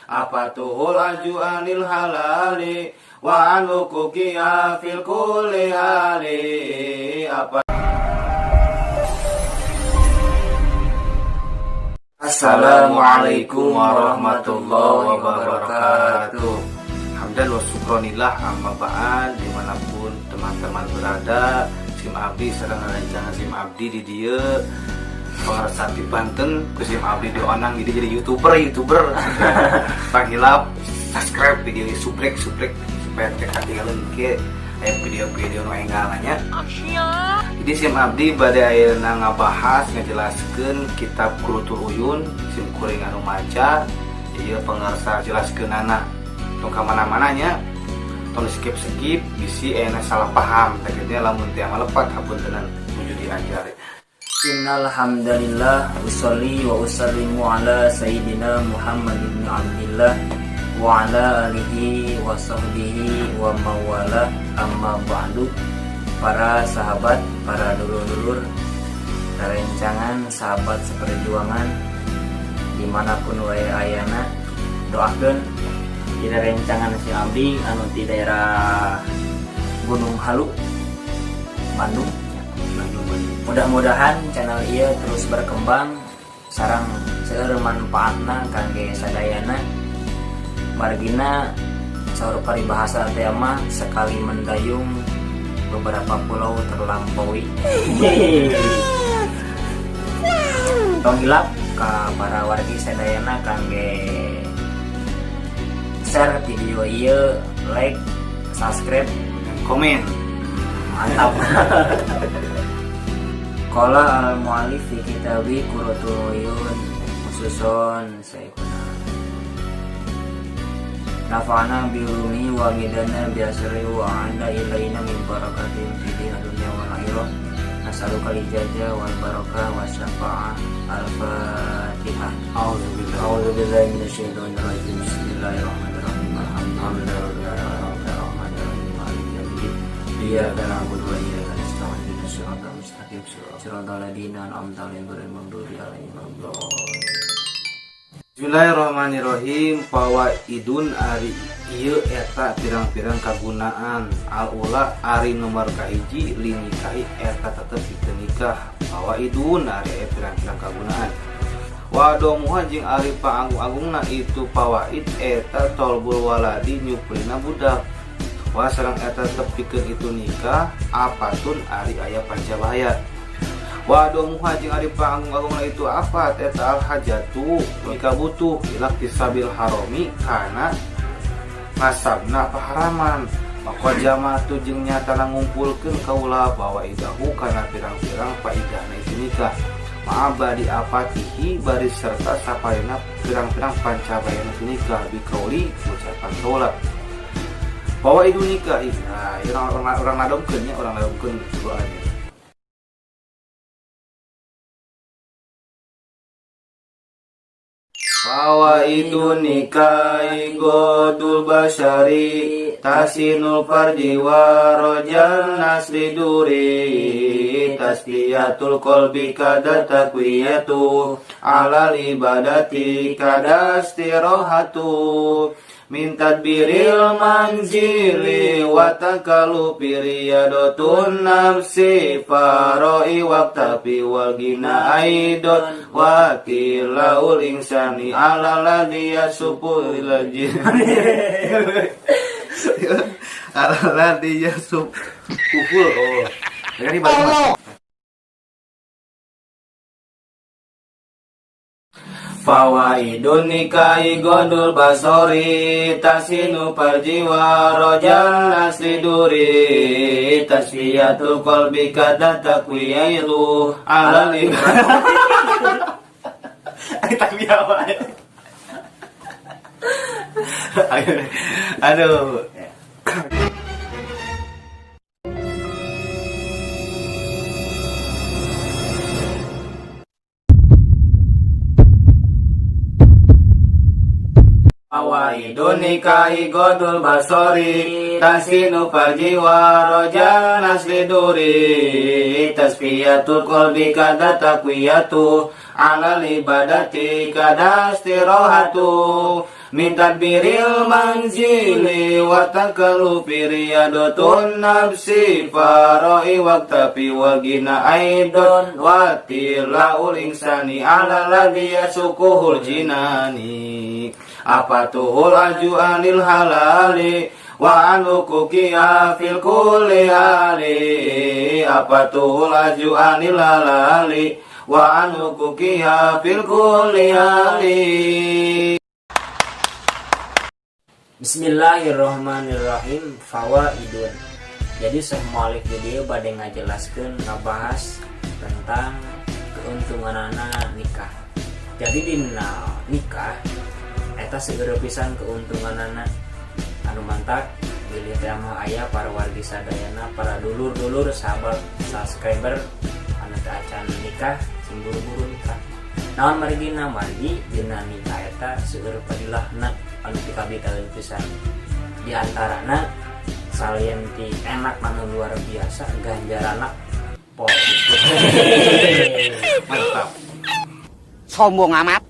Afatuhul aju anil halali wa an huquqiha fil kulli hali apa. Assalamualaikum warahmatullahi wabarakatuh. Hamdan wa syukronillah, amma ba'd. Dimanapun teman-teman berada, Sim Abdi sedang rencana, Sim Abdi di dieu pangarsa di Banten ku Sim Abdi di Onang jadi youtuber youtuber. Panggilap subscribe video, subrek subrek supaya teu katinggalan ke video-video nu enggal nya. Jadi Sim Abdi bade ayeuna ngabahas, ngajelaskeun kitab Qurratul Uyun. Sim kuring anu maca ieu, pangarsa jelaskeunana. Tong ka mana-mana nya, tong skip skip, bisi ayeuna salah paham. Takutnya lamun teu malepat, hapuntenan nuju diajar. Innal hamdalillah, usolli wa usallimu ala sayyidina Muhammad ibn Abdillah wa ala alihi wa sahbihi wa mawala, amma ba'du. Para sahabat, para dulur-dulur rerencangan, sahabat seperjuangan dimanapun wae ayana, doakeun di rencangan si abdi anu di daerah Gunung Halu, Bandung. Bandung, Bandung. Mudah-mudahan channel ieu terus berkembang sareng seueur manfaatna kangge sadayana. Margina saur paribahasa teh mah, sekali mendayung beberapa pulau terlampaui. Tong hilap ka para wargi sadayana kangge share video ieu, like, subscribe, dan komen. Mantap. Qala al muallif fi kitabi Qurratul Uyun, khususon Syekhuna, nafa'ana bi ulumihi wa midana bi asri wa anda ilaina min barakatin fi dunya wal akhirah, nas'aluka al-ijazah wal barakah wa syafa'ah. Al-fatihah. Auzubillah. A'udzu billahi minasyaitonir rajim. Bismillahirrahmanirrahim. Alhamdulillahirabbil alamin. Maliki yaumiddin. Iyyaka na'budu wa iyyaka nasta'in. Ihdinas siratal mustaqim. Siratal ladzina an'amta 'alaihim ghairil maghdubi 'alaihim waladdallin. Bismillahirrahmanirrahim. Fawaidun, ari ieu eta pirang-pirang kagunaan. Al ula, ari nomor kahiji, linikahi eta tetep pikeun nikah. Fawaidun, ari aya pirang-pirang kagunaan. Wa domuha, jeung ari paanggung-agungna itu fawaid eta tolbul waladi, nyuplina budak. Wa sareng eta tetep pikeun itu nikah apatun, ari aya pancabahaya. Wa domuha, jeung ari paanggung-agungna itu afat eta al hajatu, mika butuh, ila iktisabil haromi, kana ngasabna paharaman. Maka jama'atu, jeung nyatana ngumpulkeun kaula fawaidahu kana pirang-pirang faidahna itu nikah, ma'abadi apatihi, bari serta saparina pirang-pirang pancabayana itu nikah, bikauli, ucapan kaula bahwa itu nikah. Nah, orang orang ngadomkeun nya, orang ngadomkeun doanya. Fawaidu nikahi ghodul bashari tahsinul farji wa rojan nasli duri tasfiyatul qalbi kada taqwiyatu alal ibadati kada istirahatu min tadbiril manzili wa takalufi riyadotun nafsi faroi waqtafi wal gina aidon wa kilaul insani ala ladhi yasupu ila jin ala ladhi yasupu. Oh, jadi balik mas. Fawaidun nikahi godul basori tahsinu farji wa rojal asli duri tasfiyatul qalbi kada taqwiyailu alal takwiyah apa? Aduh. Fawaidun nikahi godul basori tahsinu farji wa rojal nasli duri tasfiyatul qalbi kada taqwiyatu alal ibadati kada istirahatu. Min tadbiril manzili wa takallufi riyadatun nafsi farai waqtafi wa gina aidon wa tilaul insani ala ladhi yasukuhul jinani afatuhul aju anil halali wa an huquqiha fil kulli hali afatuhul aju anil halali wa an huquqiha fil kulli hali. Bismillahirrahmanirrahim. Fawaidun. Jadi Syekh Mualif di dieu bade ngajelaskeun, ngabahas tentang keuntunganana nikah. Jadi dina nikah eta seueur pisan keuntunganana anu mantak bilih teh mah aya para wargi sadayana, para dulur-dulur, sahabat subscriber anu teu acan nikah, sing buru-buru nikah. Naon margina? Margi dina nikah eta seueur fadilahna anu pikabitaeun pisan. Di antarana salian ti enak anu luar biasa, ganjaranna pol. Mantap. Sombong amat.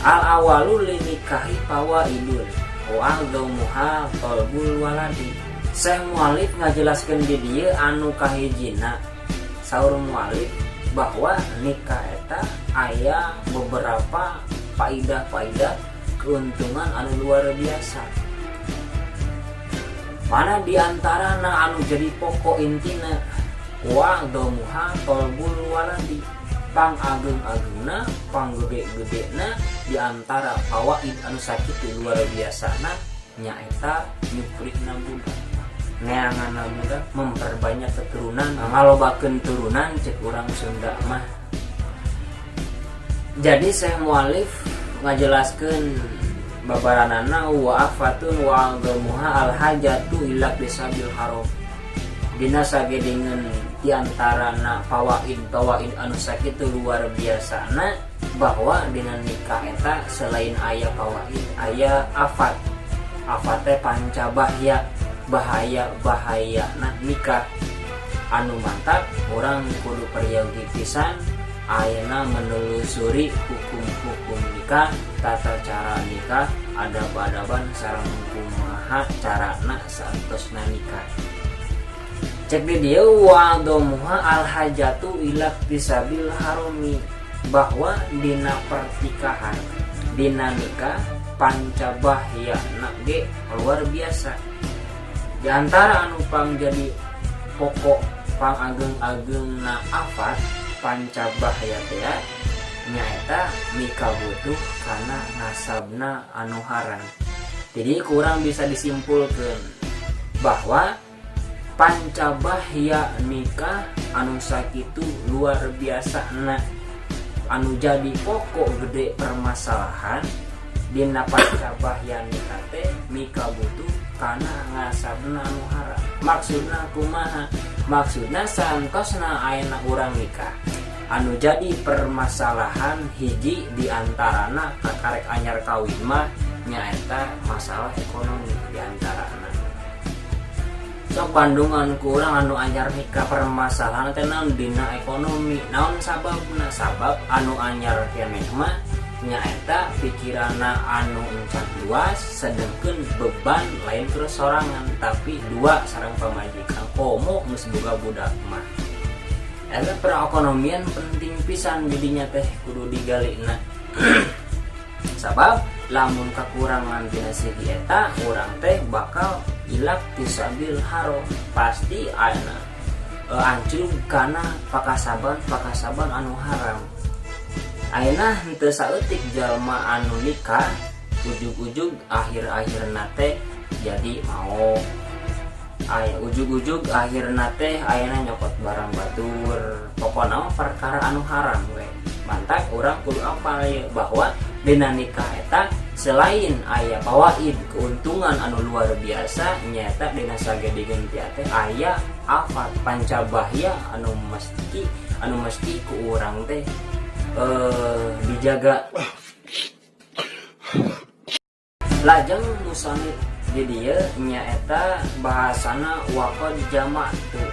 Al awalu linikahi fawaidun wa a'dhamuha talbul waladi. Syekh Mualif ngajelaskeun di dieu anu kahijina, saur mualif bahwa nikah eta aya beberapa faidah-faidah, keuntungan anu luar biasa, mana diantarana anu jadi pokok intina wa a'dhamuha talbul waladi, pang ageng-agengna, pang gede-gedena diantara fawaid anu sakitu luar biasana nyaeta nyuprihna budak, neanganna budak, memperbanyak keturunan, ngalobakeun turunan cek urang Sunda mah. Jadi Syekh Mualif ngajelaskeun babaranana wa afatun wa a'dhamuha al hajatu ila bisabil haram. Dina sagedengeun diantarana fawaid fawaid anu sakitu luar biasana bahwa dina nikah eta selain aya fawaid, aya afat. Afat teh pancabahya, bahaya bahaya. Nah, nikah anu mantap urang kudu peryogi pisan ayeuna menelusuri hukum-hukum nikah, tata cara nikah, adab-adaban sareng kumaha carana saentosna nikah. Cek di dieu wa a'dhamuha al hajatu ila bisabil harami, bahwa dina pertikahan, dina nikah, pancabahya ge luar biasa. Di antara anu pang jadi pokok, pang ageng-ageng na afat pancabahya teh nyaeta mika butuh karena nasabna anu haram. Jadi kurang bisa disimpulkan bahwa pancabahya nikah anu sakitu luar biasa na anu jadi pokok gede permasalahan dina pancabahya nikah teh mika butuh karena ngasabna anu haram. Maksudna kumaha? Maksudna santosna ayeuna urang nikah, anu jadi permasalahan hiji diantarana kakarek anyar kawin mah nyaeta masalah ekonomi diantarana. Sok bandungan kurang anu anyar nikah, permasalahan teh naon? Dina ekonomi. Naon sababna? Sabab anu anyar keneh mah nyaeta pikiranna anu encan luas, sedengkeun beban lain terus sorangan tapi dua sareng pamajikan, komo geus boga budak mah. Eta perekonomian penting pisan jadinya teh kudu digalina, sabab lamun kekurangan tina segi eta urang teh bakal ilak tisabil haram, pasti ayeuna ancrub kana pakasaban pakasaban anu haram. Ayeuna henteu saeutik jalma anu nikah ujug-ujug akhir-akhir teh jadi mau aya, ujug-ujug akhir teh ayeuna nyokot barang batur, pokokna mah perkara anu haram we. Mantak urang kudu apal ye bahwa dina nikah eta selain aya fawaid keuntungan anu luar biasa, nyata dina sagedegeun teh aya afat pancabahya anu mesti ku urang teh dijaga. Lajeng musonif di dieu nyaeta bahasana waqod jama'tu.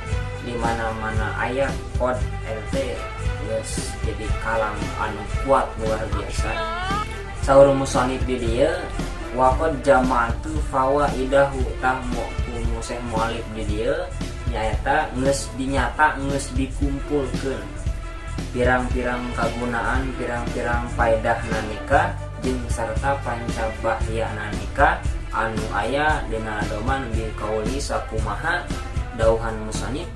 Di mana-mana aya qod rt geus jadi kalam anu kuat luar biasa. Saur musannif di dieu, waqad jama'tu fawaidahu. Tah, ku Syekh mualif di dieu nyaeta geus dinyata, geus dikumpulkeun pirang-pirang kagunaan, pirang-pirang faedah nikah jeung sarta pancabahya nikah anu aya dina doman bi qauli, sakumaha dauhan musannif.